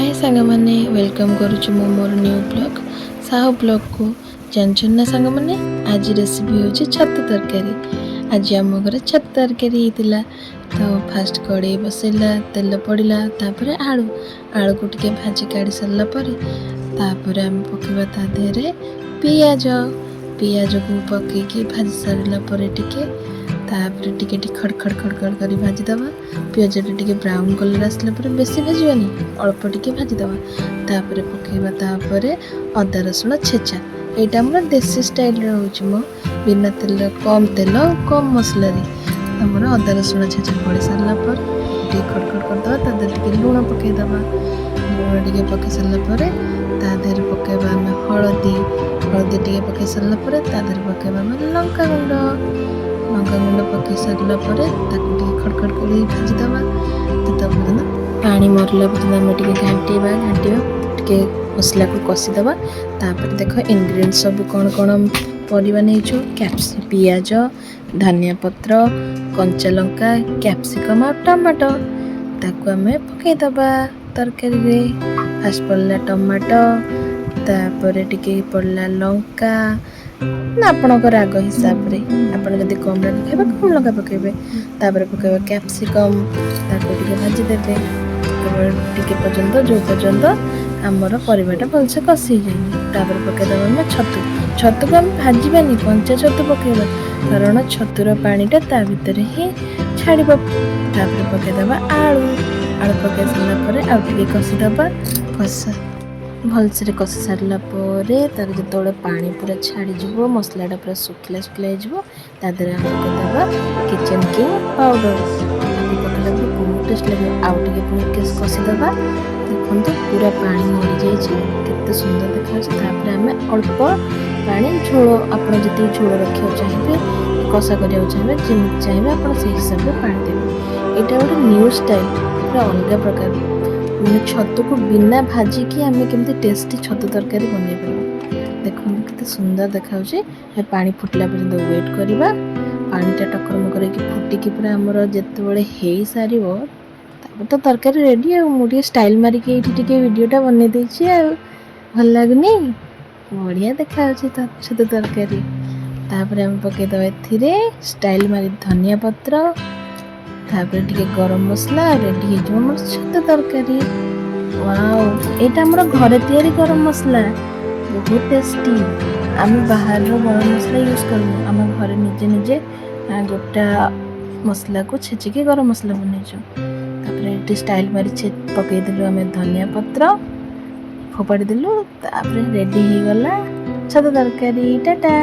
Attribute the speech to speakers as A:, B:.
A: ହାଏ ସାଙ୍ଗମାନେ, welcome କରୁଛି ମୁଁ ମୋର ନ୍ୟୁ ବ୍ଲଗ୍ ସାହୁ ବ୍ଲଗ୍କୁ। ଜାଣିଛନ୍ତି ନା ସାଙ୍ଗମାନେ, ଆଜି ରେସିପି ହେଉଛି ଛତୁ ତରକାରୀ। ଆଜି ଆମ ଘରେ ଛତୁ ତରକାରୀ ହେଇଥିଲା। ତ ଫାଷ୍ଟ କଡ଼େଇ ବସେଇଲା, ତେଲ ପଡ଼ିଲା, ତାପରେ ଆଳୁ। ଆଳୁକୁ ଟିକେ ଭାଜି କାଢ଼ି ସାରିଲା ପରେ ତାପରେ ଆମେ ପକାଇବା ତା ଦେହରେ ପିଆଜ। ପିଆଜକୁ ପକେଇକି ଭାଜି ସାରିଲା ପରେ ଟିକେ ତାପରେ ଟିକେ ଟିକେ ଖଡ଼ ଖଡ଼ ଖଡ଼ ଖଡ଼ କରି ଭାଜିଦେବା। ପିଆଜଟା ଟିକେ ବ୍ରାଉନ୍ କଲର୍ ଆସିଲା ପରେ, ବେଶୀ ଭାଜିବାନି, ଅଳ୍ପ ଟିକେ ଭାଜିଦେବା। ତାପରେ ପକାଇବା ତାପରେ ଅଦା ରସୁଣ ଛେଚା। ଏଇଟା ଆମର ଦେଶୀ ଷ୍ଟାଇଲରେ ହେଉଛି ମୋ, ବିନା ତେଲ, କମ୍ ତେଲ, କମ୍ ମସଲାରେ। ଆମର ଅଦା ରସୁଣ ଛେଚା ପଡ଼ି ସାରିଲା ପରେ ଟିକେ ଖଡ଼ ଖଡ଼ କରିଦେବା। ତା ଦେହରେ ଟିକେ ଲୁଣ ପକାଇଦେବା। ଲୁଣ ଟିକେ ପକାଇ ସାରିଲା ପରେ ତା ଦେହରେ ପକାଇବା ଆମେ ହଳଦୀ। ହଳଦୀ ଟିକେ ପକାଇ ସାରିଲା ପରେ ତା ଦେହରେ ପକାଇବା ଆମେ ଲଙ୍କା ଗୁଣ୍ଡ। ଲଙ୍କା ଗୁଣ୍ଡ ପକାଇ ସାରିଲା ପରେ ତାକୁ ଟିକେ ଖଡ଼ ଖଡ଼ କରି ଭାଜିଦେବା। ଯେତେ ପର୍ଯ୍ୟନ୍ତ ପାଣି ମରିଲା ପର୍ଯ୍ୟନ୍ତ ଆମେ ଟିକେ ଘାଣ୍ଟିବା, ଘାଣ୍ଟିବା, ଟିକେ ମସଲାକୁ କଷିଦେବା। ତାପରେ ଦେଖ, ଇନଗ୍ରିଡ଼ିଏଣ୍ଟ ସବୁ କ'ଣ କ'ଣ ପରିବା ନେଇଛୁ: ପିଆଜ, ଧନିଆ ପତ୍ର, କଞ୍ଚା ଲଙ୍କା, କ୍ୟାପ୍ସିକମ୍ ଆଉ ଟମାଟୋ। ତାକୁ ଆମେ ପକାଇଦେବା ତରକାରୀରେ। ଫାଷ୍ଟ ପଡ଼ିଲା ଟମାଟୋ, ତାପରେ ଟିକେ ପଡ଼ିଲା ଲଙ୍କା ନା, ଆପଣଙ୍କ ରାଗ ହିସାବରେ। ଆପଣ ଯଦି କମ୍ ରାଗ ଖାଇବେ, କମ୍ ଲଙ୍କା ପକାଇବେ। ତାପରେ ପକାଇବେ କ୍ୟାପ୍ସିକମ୍। ତାକୁ ଟିକେ ଭାଜିଦେବେ କେବଳ ଟିକେ ପର୍ଯ୍ୟନ୍ତ, ଯେଉଁ ପର୍ଯ୍ୟନ୍ତ ଆମର ପରିବାଟା ଭଲସେ କଷି ହେଇଯାଇନି। ତାପରେ ପକାଇଦେବା ଆମେ ଛତୁ। ଛତୁକୁ ଆମେ ଭାଜିବାନି, କଞ୍ଚା ଛତୁ ପକାଇବା, କାରଣ ଛତୁର ପାଣିଟା ତା ଭିତରେ ହିଁ ଛାଡ଼ିବ। ତାପରେ ପକାଇଦେବା ଆଳୁ। ଆଳୁ ପକାଇ ସାରିଲା ପରେ ଆଉ ଟିକେ କଷିଦେବା। ଭଲସେରେ କଷି ସାରିଲା ପରେ ତାର ଯେତେବେଳେ ପାଣି ପୁରା ଛାଡ଼ିଯିବ, ମସଲାଟା ପୁରା ଶୁଖିଲା ଶୁଖିଲା ହେଇଯିବ, ତା ଦେହରେ ଆମେ ପକାଇଦେବା କିଚେନ୍ କିଙ୍ଗ ପାଉଡ଼ର। ତାକୁ ପକାଇଲା ପରେ ବହୁତ ଟେଷ୍ଟ ଲାଗିବ। ଆଉ ଟିକେ ପୁଣି କଷିଦେବା। ଦେଖନ୍ତୁ, ପୁରା ପାଣି ମରିଯାଇଛି, କେତେ ସୁନ୍ଦର ଦେଖାଯାଉଛି। ତାପରେ ଆମେ ଅଳ୍ପ ପାଣି, ଝୋଳ, ଆପଣ ଯେତିକି ଝୋଳ ରଖିବାକୁ ଚାହିଁବେ, କଷା କରିବାକୁ ଚାହିଁବେ, ଯେମିତି ଚାହିଁବେ ଆପଣ ସେଇ ହିସାବରେ ପାଣି ଦେବେ। ଏଇଟା ଗୋଟେ ନ୍ୟୁ ଷ୍ଟାଇଲ୍, ପୁରା ଅଲଗା ପ୍ରକାର, ମାନେ ଛତୁକୁ ବିନା ଭାଜିକି ଆମେ କେମିତି ଟେଷ୍ଟି ଛତୁ ତରକାରୀ ବନେଇ ପାରିବା। ଦେଖନ୍ତୁ, କେତେ ସୁନ୍ଦର ଦେଖାଯାଉଛି। ଏ ପାଣି ଫୁଟିଲା ପର୍ଯ୍ୟନ୍ତ ୱେଟ୍ କରିବା। ପାଣିଟା ଟକର ମକର ହେଇକି ଫୁଟିକି ପୁରା ଆମର ଯେତେବେଳେ ହେଇସାରିବ, ତାପରେ ତ ତରକାରୀ ରେଡ଼ି। ଆଉ ମୁଁ ଟିକେ ଷ୍ଟାଇଲ୍ ମାରିକି ଏଇଠି ଟିକେ ଭିଡ଼ିଓଟା ବନେଇ ଦେଇଛି। ଆଉ ଭଲ ଲାଗୁନି? ବଢ଼ିଆ ଦେଖାଯାଉଛି ତ ଛତୁ ତରକାରୀ। ତାପରେ ଆମେ ପକାଇଦେବା ଏଥିରେ ଷ୍ଟାଇଲ୍ ମାରି ଧନିଆ ପତ୍ର, ତାପରେ ଟିକେ ଗରମ ମସଲା। ରେଡ଼ି ହେଇଯିବ ଆମର ଛତୁ ତରକାରୀ। ୱାଓ, ଏଇଟା ଆମର ଘରେ ତିଆରି ଗରମ ମସଲା, ବହୁତ ଟେଷ୍ଟି। ଆମେ ବାହାରର ଗରମ ମସଲା ୟୁଜ୍ କରୁନୁ। ଆମ ଘରେ ନିଜେ ନିଜେ ଗୋଟା ମସଲାକୁ ଛେଚିକି ଗରମ ମସଲା ବନେଇଛୁ। ତାପରେ ଏଠି ଷ୍ଟାଇଲ୍ ମାରି ପକେଇଦେଲୁ ଆମେ ଧନିଆ ପତ୍ର, ଫୋପାଡ଼ି ଦେଲୁ। ତାପରେ ରେଡ଼ି ହେଇଗଲା ଛତୁ ତରକାରୀ। ଟାଟା।